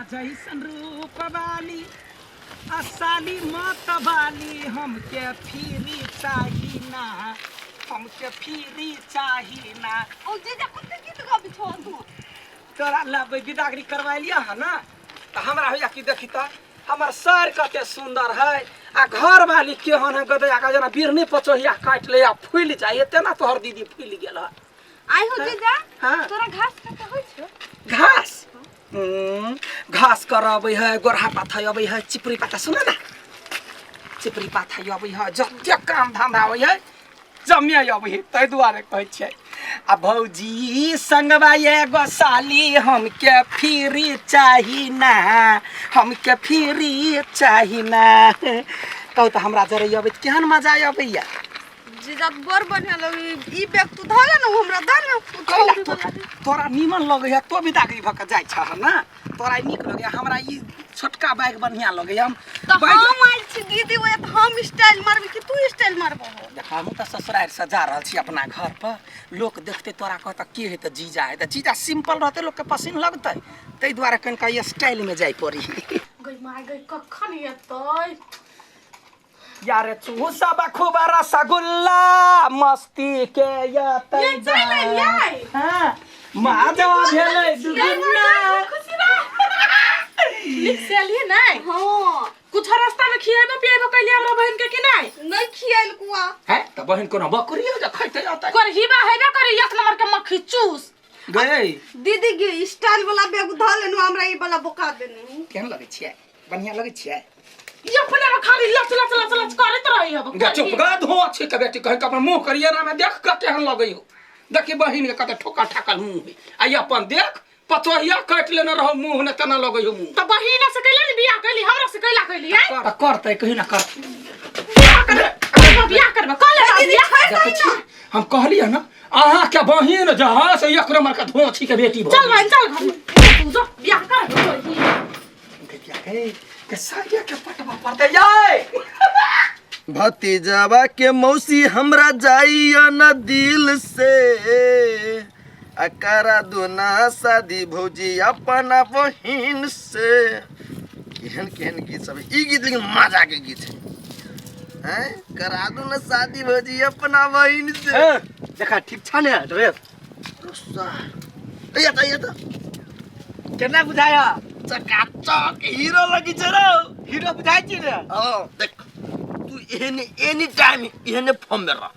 तोरा जैसन रूप वाली आ साली मत वाली हमके फिरी चाही ना, हमके फिरी चाही ना। ओ जीजा, कते गीत गाबै छौ तू? तोरा लबै बिदागरी करवाइलिया है ना, तऽ हमरा होइया कि देखी तऽ हमर सर कते सुंदर है आ घर वाली केहन है, गदैया का जेना बिरनी पचोहिया काटि ले आ फूलि जाय, तेना तोहर दीदी फूलि गेल है। आइ हो जीजा। हाँ। तोरा घास काटे होइ छौ? घास, घास कर अबै है, गोरहा पाथै अबै है, चिपरी पाता, सुन ना, चिपरी पाथै अबै है, जते काम धंधा अबै है जमे अबै है, ताहि दुआरे कहै छियै। आ भौजी संगवा एगो साली हमके फ्री चाही ना, हमके फ्री चाही ना। कहू तऽ हमरा जरे अबै तऽ केहन मजा अबैया। जीजा, बड़ बढ़िया लगे ई बैग। तू धऽ ले ना, हमरा दे ना। कैला तोरा नीमन लगैया, तो बिदागरी भऽ कऽ जाइ छह ना, तोरा ई नीक लगैया, हमरा ई छोटका बैग बढ़िया लगैया। हम तऽ बैग हम आयल छी दीदी ओए, तऽ हम स्टाइल मारबी कि तू स्टाइल मारबो हो? देख, हमहूँ तऽ ससुरारि से जा रहल छी अपना घर पर, लोक देखते तोरा कहत के है, तऽ जीजा है, तऽ जीजा सिंपल रहते लोकके पसीन लगतै, ताहि दुआरे कनिका स्टाइल में जाय पड़ी। गई माय गई, कखन एतै? यारे चूसा खूब रसगुल्ला मस्ती के यतै। ये चलि एलियै? हाँ, मजा भेलै दुगुना। नीक से एलियै नहि? हाँ। कुछ रास्ता में खिएबो पिएबो कैलियै हमरा बहिन के कि नहि? नहीं खियाल कुआ। है तऽ बहिन कोनो बकरी हो जे खैते अतै? करहीबा हेबे करी, एक नंबर के मक्खी चूस। गई दीदी गे, स्टाइल वाला बैग धऽ लेनु, हमरा ई वाला बोका देने। केहन लगै छियै? बढ़िया लगै छियै? ई अपने में खाली लच लच लच लच करैत रही हब। गे चुप गे, धोआ छी के बेटी, कहीं के अपन मुँह करिए ना में देख कते केहन लगै हो। देखी बहिन के कते ठोका ठाकल मुँह है, आ ई अपन देख पचोहिया काटि लेने रहो मुँह ने, तेना लगै हो मुँह। तऽ बहिन से कैला ने बियाह कैली, हमरा से कैला कैली? आँय? कर करतै कहीं ना कर। बियाह करबै, बियाह करबै, कऽ ले बियाह। देखै छी, हम कहलियै ना अहाँ के बहिन जहाँ से एक नंबर के धोआ छी के बेटी भऽ चल बहिन, चल घर में तू जो बियाह कर। देखिया हे के साया के पटवा पड़तै यै। भतीजावा के मौसी, हमरा जाइया न दिल से, आ करा दो ना शादी भौजी अपना बहिन से। केहन केहन गीत सब है। ई गीत लेकिन मजा के गीत है, हैं? करा दो ना शादी भौजी अपना बहिन से। ए, देखा, ठीक छ ने ड्रेस? या त, या त। केना बुझाया? चकाचक हीरो लगी छै रो। हीरो बुझाइ छी ने? हाँ, देख, तू एहने एनी टाइम एहने फॉर्म में रह,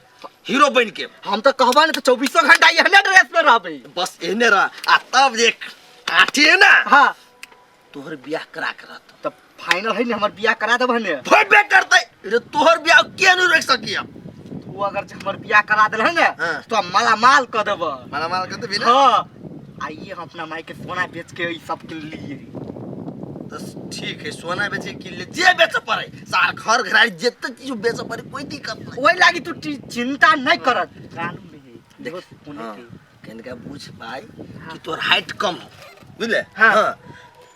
हीरो बन के। हम तऽ कहबा ने तऽ चौबीसो घंटा एहने ड्रेस में रहबै। बस एहने रह आ तब देख आठी है ना। हाँ। तोहर बियाह करा के रहतो। तऽ फाइनल है ने, हमर बियाह करा देबह ने? होबे करतै रे, तोहर बियाह के नहीं रोक सकी हम। तू अगर जे हमर बियाह करा देलह ने, हाँ। तो हम मालामाल कऽ देबह। मालामाल कर देबी ना? हाँ, आइए हम अपना माई के सोना बेच के ई सब किन लिए। तो ठीक है, सोना बेचे के लिए जे बेचे पड़े, सार घर घराड़ी जते चीज बेचे पड़े, कोई दिक्कत नहीं। ओहि लागी तू चिंता नहीं कर, कानून में है। देख, इहो सोने हाँ, के। कनिका बुझ भाई कि तोर हाइट कम हो, बुझले? हाँ। हाँ,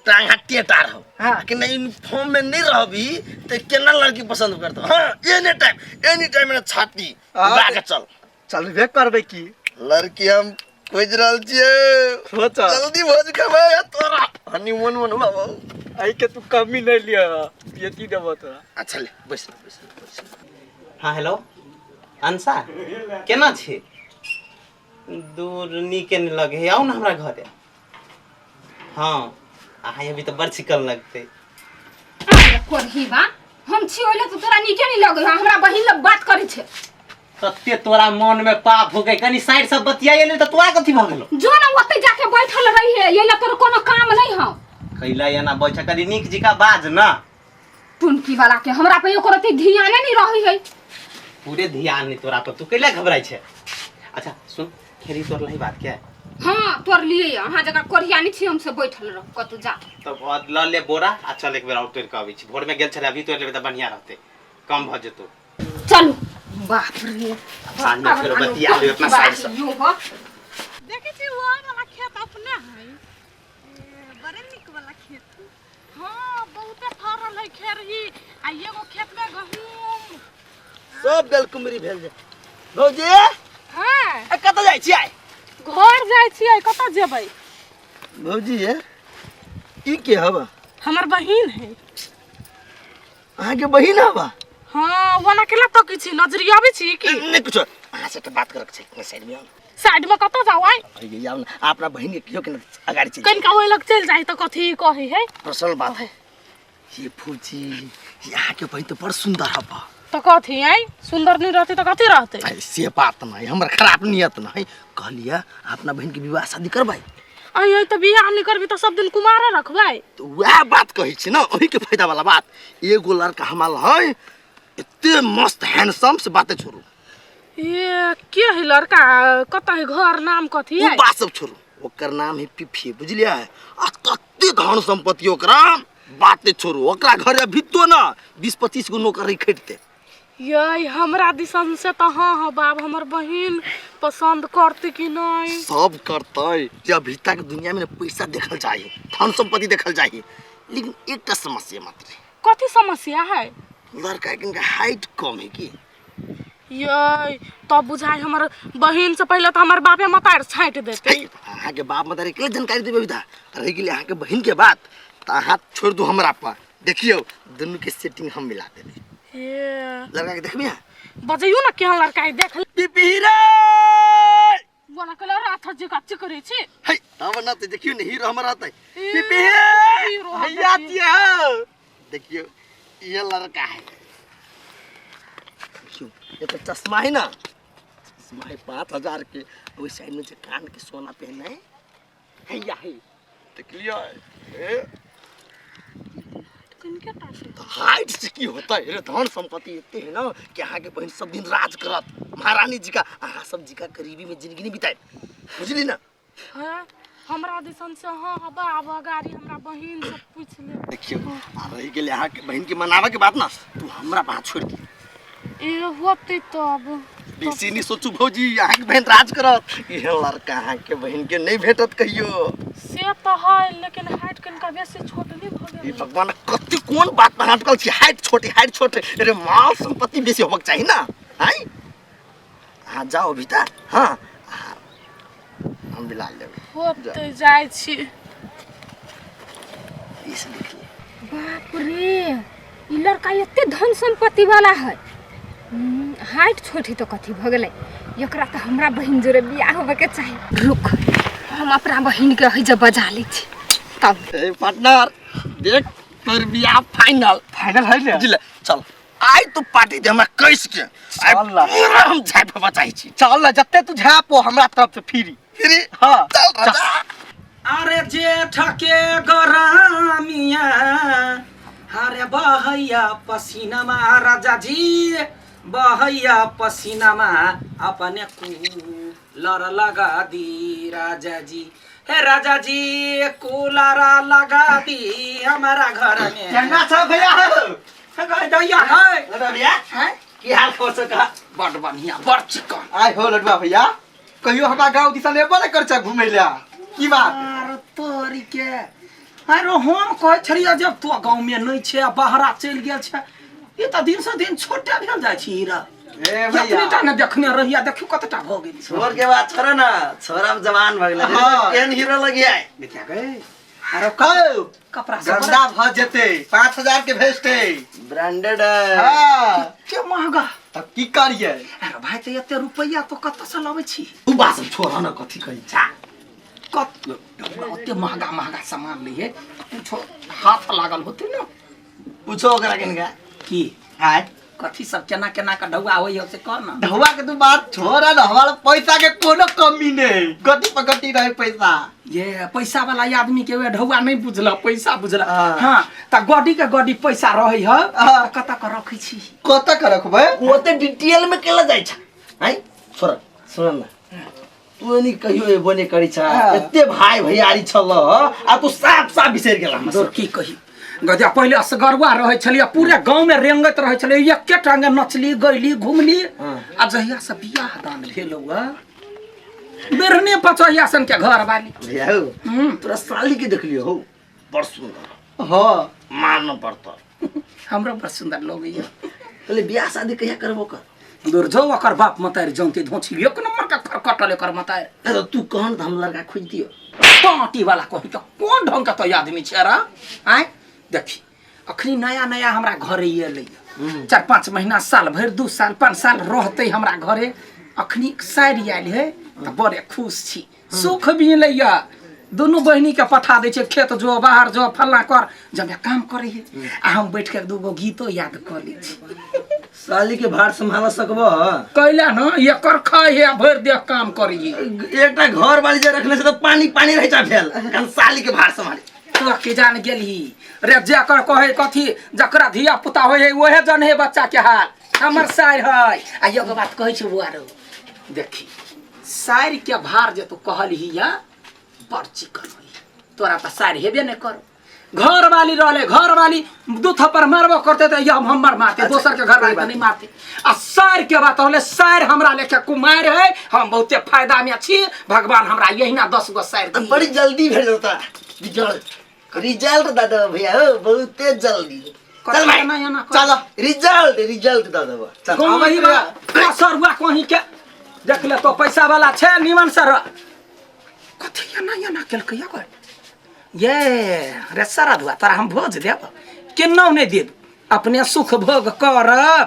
टांग हाथ टेटार हो। हाँ। कि नहीं यूनिफॉर्म में नहीं रहबी तो केना लड़की पसंद करतो? हाँ, एनी टाइम, एनी टाइम में छाती हाँ, उगा के चल। चलबे करबे की। लड़की हम खोज रहल छियै। सोच। जल्दी भोज खेबै आ तोरा हनीमून मनबाबो। एहि के तू कमी नहीं लिय, बेटी देबो तोरा। अच्छा ले, बैस बैस बैस। हाँ हेलो अंशा, केना छी? दूर नीके नहि लगे है, आउ ने हमरा घरे। हाँ, अहाँ अभी तऽ बड़ चिकन लगतै। अरे कोरही बा, हम छी ओइले तो तोरा नीके नहीं लगे है, हमरा बहिन लग बात करे छे। तते तोरा मन में पाप हो गई, कनी साइड से बतियाइए नहीं तऽ तोरा कथी भऽ गेलो? जो ना ओते जाके बैठल रही है, ये ला तोर कोनो काम नहीं हो। कैला एना बैठ, कनी नीक जिका बाज ना। टुनकी वाला के हमरा पे एको रत्ती ध्याने नहीं रही है। पूरे ध्यान नहीं तोरा पर, तू कैला घबराई छे? अच्छा सुन, खेरी तोर लही बात क्या? हाँ तोर लिए, अहाँ जगह कोरिया नहीं छी, हमसे बैठल रह कतौ जा। तब लऽ ले बोरा आ चल, एक बेर और तोड़ के अबै छी। भोर में गेल छलै, अभी तोड़ लेबै तऽ बढ़िया रहतै, कम भऽ जेतौ। चलू। बाप रे। साँझ में फेरो बतिया लेबै अपना साइड से। यो हो। देखै छी, ओ वाला खेत अपने है। ए, बड़े नीक वाला खेत। हाँ, बहुते फरल है खेरही आ एगो खेत में गहूम। सब बेलकुमरी भेल जे भौजी। हाँ। ए, कतऽ जाइ छियै? घर जाइ छियै, कतऽ जेबै? भौजी ये, ई के हवा? हमर बहिन है। अहाँ के बहिन हवा? हाँ, वना केला तो किछि नजरी आबै छी की? नहीं कुछ, अहाँ से बात करक छै, साइड में आउ। साइड में कतऽ जाउ आइ? अरे आउ ना, अपना बहिन के कियो के ना अगाडि चलि। कनिका ओहि लग चलि जाइ तऽ कथी कहै है? पर्सनल बात है। ये फौजी, ये अहाँ के बहिन तो बड़ सुंदर हवा। तो कथी आई? सुंदर नहीं रहती तो कथी रहते? अरे से बात नहीं, हमर खराब नियत नहीं। कहलिया अपना बहिन के विवाह शादी करबै। अई तो बियाह नहीं करबी तो सब दिन कुमारे रखबै। तो वएह बात कहै छी ना, ओही के फायदा वाला बात। एगो लड़का हमार है एते मस्त हैंडसम, से बातें छोड़ू। ये के है लड़का? कत है घर, नाम कथी है? उ बात सब छोड़ू, ओकर नाम है पिफी, बुझलियै? आ कते धन संपत्ति ओकरा, बातें छोड़ू। ओकरा घर अभी तो ना 20-25 गो नौकर खटते। ये हमरा दिसन से तो हाँ हाँ बाप, हमर बहिन पसंद करते कि नहीं? सब करते। जे अभी तक दुनिया में पैसा देखल जाए, धन संपत्ति देखल जाए, लेकिन एकटा समस्या मात्र। कथी समस्या है? लड़का के हाइट कम है की। ये तब बुझाई हमर बहिन से पहले तो हमर बापे मतार छांट देते। अहाँ के बाप मतार के जानकारी देबे अभी रह गेलै अहाँ के बहिन के बात, तो अहाँ छोड़ दू हमरा पर। देखियो दुनू के सेटिंग हम मिला देबै। लड़का के देखबी? बजैयो ना केहन लड़का है, देख। पिपी रे बोला कल रात जी कच्ची करै छी। हे तब ना त देखियो ने हीरो हमर रहतै। पिपी भैया तिया देखियो ये लड़का है। देखियो ये तो चश्मा है ना, चश्मा है 5000 के। ओइ साइड में जे कान के सोना पहने है, हैया है। देख लियो ए तो हाइट से की होता है रे? धन संपत्ति इतने है ना कि अहाँ के बहन सब दिन राज करत, महारानी जी का, अहाँ सब जी का गरीबी में जिंदगी नहीं बिताए, बुझली ना? हाँ, हमरा दिसन से हाँ बाबा गाड़ी हमरा बहन से पूछ ले। देखियो आ रही गेलै अहाँ के बहन के मनावे के बात ना, तू हमरा बात छोड़ दे। ए होते तब बेसी नहीं सोचू भौजी, अहाँ के बहन राज करत। इहे लड़का अहाँ के बहन के नहीं भेटत कहियो। से तो है, लेकिन हाइट कनिका बेसी छोट नहीं भ गेल। ई भगवान कते कोन बात पर अटकल छी? हाइट छोटे, हाइट छोटे। अरे माल संपत्ति बेसी होबक चाही ना। हाय अहाँ जाओ अभी त। हाँ हम मिला लेबै। होते जाइ छी। इस देख ले। बाप रे, ई लड़का एते धन संपत्ति वाला है। हाइट छोटी तो कथी भ गेलै, एकरा तो हमरा बहिन जोरे बियाह होबे के चाही। रुक, हम अपना बहिन के है जब बजा लै छी तब। ए पार्टनर देख तोर बियाह फाइनल। फाइनल है ने? बुझले? चल आइ तू पार्टी दे हमरा कैस के। आइ चल ना। पूरा हम झापे बचाइ छी। चल ना, जते तू झापो हमरा तरफ से फ्री। फ्री? हाँ। चल राजा। अरे जेठ के गरमिया अरे बहैया पसीनामा राजा जी, बहैया पसीनामा अपने कूलर लगा दी राजा जी। हे राजा जी कूलर लगा दी हमारा घर में। केना छ भैया? दैया है। लडुआ भैया, हैं? की हाल खबर छ का? बड़ बढ़िया, बड़ चिकन। आइ हो लडुआ भैया, कहियो हमरा गाँव दिसन एबो ने कर घुमै ला, की बात? अरे तोरी के, अरे हम कहै छलियै जब तू गाँव में नहीं छे आ बाहरा चलि गेल छे, ई तऽ दिन से दिन छोटे भेल जाइ छी हीरा। ए भैया, एतनीटा ने देखने रहिया, देखियौ कतेटा भऽ गेल छै। छोर के बात छोड़ ना, छोरा अब जवान भऽ गेलै। हाँ। केहन हीरो लगी है। देखिया गए, अरे कहो कपड़ा सब गंदा भ जेते, 5000 के भेस्ट है, ब्रांडेड है। हाँ। के महंगा। तब की करिए? अरे भाई तो एते रुपैया तो कतऽ से लबै छी? तू बात सब छोड़ ना, कथी कहै जा कत ओते महंगा महंगा सामान लिए कुछो हाथ लागल होते ना। पूछो ओकरा किनका की आय कथी सब केना केना के ढौआ होई हो से कह ना। ढौआ के तू बात छोड़ ना, हमारा पैसा के कोनो कमी नहीं, गति पगति रहे पैसा। ये पैसा वाला आदमी के वे ढौआ नहीं बुझल, पैसा बुझल। हाँ। हाँ त गड्डी के गड्डी पैसा रहे ह, हाँ। कत के रखै छी? कत के रखबै? ओते डिटेल में केला जाइ छ। हैं छोड़ सुन ना, तू एनी कहियो एबो नै करै छ, एते भाई भैयारी छल आ तू साफ साफ बिसरि गेला हमरा। की कही गजा, पहिले असगरुआ रहै छलियै, पूरे गाँव में रेंगैत रहै छलियै, एके टांगे नचली गैली घुमली। आ जहिया से बियाह दान भेल हुआ बेरने पचहिया सन के घर वाली। भैया हौ, तोरा साली के देखलियो हौ, बड़ सुंदर। हाँ मानऽ पड़तौ। हमरो बड़ सुंदर लगैया। पहिले बियाह शादी कहिया करबो कर? दूर जो ओकर बाप मतारि जौते धोछि एक नंबर के खरकटल एकर मतारि। अरे तू कहन त हम लड़का खोजि दियो। पार्टी वाला कही तो कोन ढंग के तो आदमी छै रे आय देखी अखनी नया नया हमरा घरे एलै 4-5 महीना साल भरि 2 साल 5 साल रहतै हमरा घरे। अखनी साड़ी आयल है तऽ बड़े खुश छी, सुख भी लैया। दुनू बहिनी के पठा दै छै खेत जो बाहर जो फल्ला कर, जब काम करे है आ हम बैठ के दूगो गीतो याद कर लै छी। साली के भार संभाल सकब? कैला न एकर खाय है भरि देह काम करिए। एकटा घर वाली जे रखने से तो पानी पानी रह जा भेल, कारण साली के भार संभाले। तो के जान गेलही रे, जेकर कहे कथी जकरा धिया पुता होय है ओहे जन है बच्चा के हाल। हमर सार है आ एगो बात कहै छी बुआ रो, देखी सार के भार जे तू कहलही या बड़ चिकन होई, तोरा तऽ सार हेबे नहि कर। घर वाली रहले, घर वाली दू थप्पड़ मारबो करते तऽ हम हमर मारते, दोसर के घर वाली तऽ नहीं मारते। आ सार के बात रहले, सार हमरा लेके कुमार है, हम बहुते फायदा में छी, भगवान हमरा यहिना 10 गो सार दी। बड़ी जल्दी भेज देता रिजल्ट, रिजल्ट दादा भैया हो बहुते जल्दी। चल भाई ना ना चलो रिजल्ट रिजल्ट दादा चल। कहीं बा सरुआ कहीं के देख ले तो पैसा वाला छे निमन सर कथी एना एना केलकै या ये रे सारा दुआ तोरा हम भोज देब केना नहीं देब, अपने सुख भोग करब।